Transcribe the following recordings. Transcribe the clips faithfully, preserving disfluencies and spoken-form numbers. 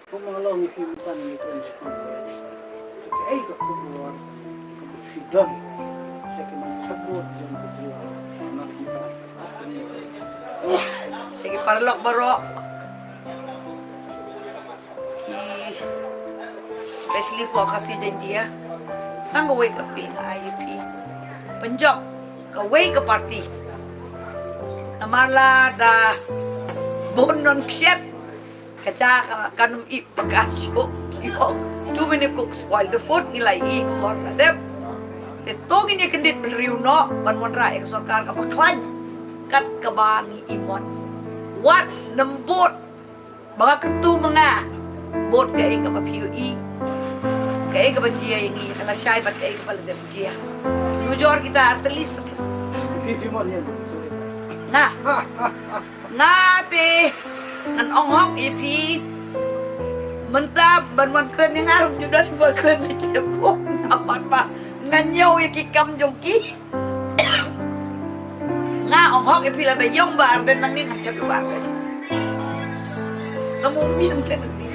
Kumba nga la ong ïa phi mynta ngi kren shaphang ka election. Te kaei ka khubor kaba phi don sha ki nongthoh vote jong ka jylla na ki paralok baroh, ki, especially hapoh Khasi Jaintia, tang kawei ka appeal nga ai ïa phi. Pynjop kawei ka party. Namar lada bun nongkshet, ka jaka kan ym ïoh ba ka shu ïoh. Too many cooks spoil the food, ngi la ïohi ka por ka dep. Te to ngin ïa kyndit bynriew noh ban wanrah ïa ka sorkar kaba khlaiñ kat kaba ngi imon. Wat nym bud ba nga kyntu ma nga. Bud kaei kaba phi ïohi, kaei kaban jia ïa ngi, ka lashai bad kaei kaba la dep jia. Nujor kita artylli sa. Phi, phi mon ïa nga. Nga te ngan ong hok ïa phi. Mynta ban wan kren ïa nga ruh ym ju don ba kren ïa ki, namar ba nga ñiew ïa ki kam jong ki. Nga ong hok ïa phi, lada ïong Bah Ardent nangne ngan thep ïa Bah Ardent. Nga mut ym ïeng te nangne.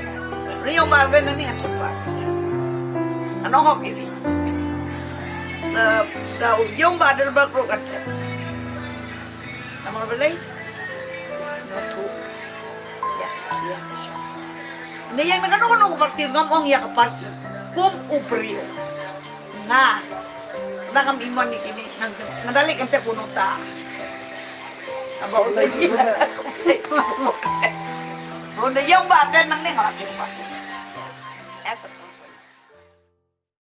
Lada ïong Bah Ardent nangne ngan thep Bah Ardent. Ngan ong hok ïa phi. Da, da u ïong Bah Adelbert ruh ngan thep. Namar balei? Is not true. Ïa, ïa, sure. Ynda ïeng na kano kano ka party, ngam ong ïa ka party. Kum u briew, nga, lada ngam imon ïa kine, nga, nga da leit kan thep u nongta. Haba u da ïeng, u da ïeng Bah Ardent nangne nga la thep Bah Ardent. As a